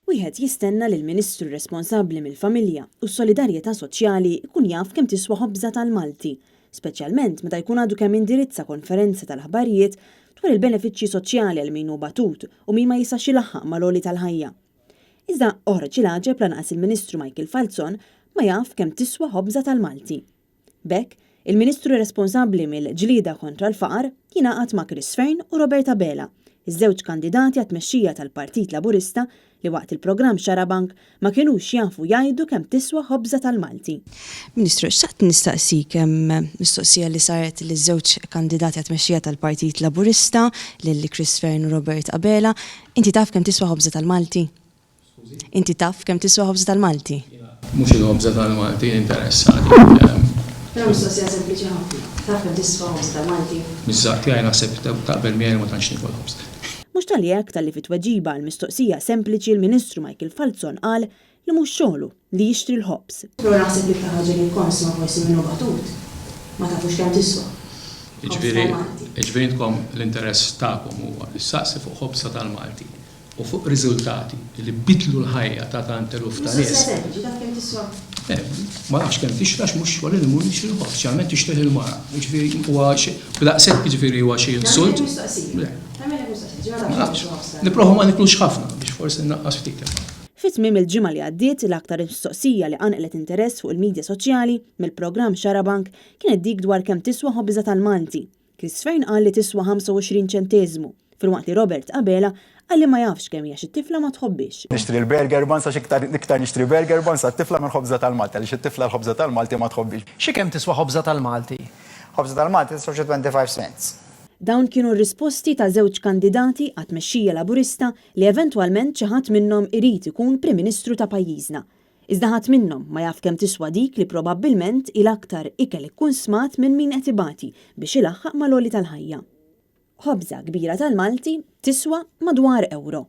Wieħed jistenna li l-Ministru responsabbli mill-Familja u s-Solidarjetà Soċjali jkun jaf kemm tiswa ħobża tal-Malti, speċjalment meta jkun għadu kemm indirizza konferenza tal-aħbarijiet dwar il-benefiċċji soċjali għal min hu batut u min ma jistax ilaħħaq mal-għoli tal-ħajja. Iżda oħroġ il-għaġeb lanqas il-Ministru Michael Falzon ma jaf kemm tiswa ħobża tal-Malti. B'hekk, il-Ministru responsabbli mill-ġlieda kontra l-faqar jingħaqad ma' Chris Fearne u Robert Abela, iż-żewġ kandidati għat-tmexxija tal-Partit Laburista li waqt il-programm Xarabank ma kinux jafu jgħidu kemm tiswa ħobża tal-Malti. Ministru, xtaqt nistaqsik mistoqsija li saret liż-żewġ kandidati għat-tmexxija tal-Partit Laburista, lil Chris Fearne u Robert Abela. Inti taf kemm tiswa ħobża tal-Malti? Inti taf kemm tiswa ħobża tal-Malti? Mhux il-ħobża tal-Malti interessani. Però mistoqsija sempliċi ħafna. Taf kemm tiswa ħobża tal-Malti? Miż-żaqq tiegħi naħseb taqbel miegħi li ma tantx niekol ħobż. Mhux talli hekk talli fi tweġiba għal mistoqsija sempliċi l-Ministru Michael Falzon qal li mhux xogħlu li jixtri l-ħobż. Però naħseb l-iktar ħaġa li jikkonsma forsi min hu batut ma tafux kemm tiswa ħobż tal-Malti. Jiġifieri intkom l-interess tagħkom huwa li ssaqsi fuq ħobża tal-Malti. u fuq riżultati li biddlu l-ħajja ta' tant eluf ta' nies. Mistoqsija sempliċi, taf kemm tiswa? Le, ma nafx kemm tixtri għax mhux xogħli li mmur nixtri l-ħobż, ġeneralment tixtrih il-mara. Jiġifieri huwa xi, b'daqshekk jiġifieri huwa xi insult. Nagħmillek mistoqsija. Le. Nagħmillek mistoqsija, ġifieri ma tafx kemm tiswa ħobż tal-. Nipprova ma niklux ħafna biex forsi nnaqqas ftit imma. Fi tmiem il-ġimgħa li għaddiet, l-aktar mistoqsija li qanqlet interess fuq il-midja soċjali mill-programm Xarabank kienet dik dwar kemm tiswa ħobża tal-Malti. Chris Fearne qal li tiswa 25 ċenteżmu, filwaqt li Robert Abela qal li ma jafx kemm hi għax it-tifla ma tħobbhiex. Nixtri l-burger buns għax iktar iktar nixtri burger buns għat-tifla minn ħobża tal-Malti għaliex it-tifla l-ħobża tal-Malti ma tħobbhiex. Xi kemm tiswa ħobża tal-Malti? Ħobża tal-Malti tiswa xi 25 cents. Dawn kienu r-risposti ta' żewġ kandidati għat-tmexxija Laburista li eventwalment xi ħadd minnhom irid ikun Prim Ministru ta' pajjiżna. Iżda ħadd minnhom ma jaf kemm tiswa dik li probabbilment hi l-aktar ikel ikkunsmat minn min qed ibati biex ilaħħaq mal-għoli tal-ħajja. Ħobża kbira tal-Malti tiswa madwar ewro.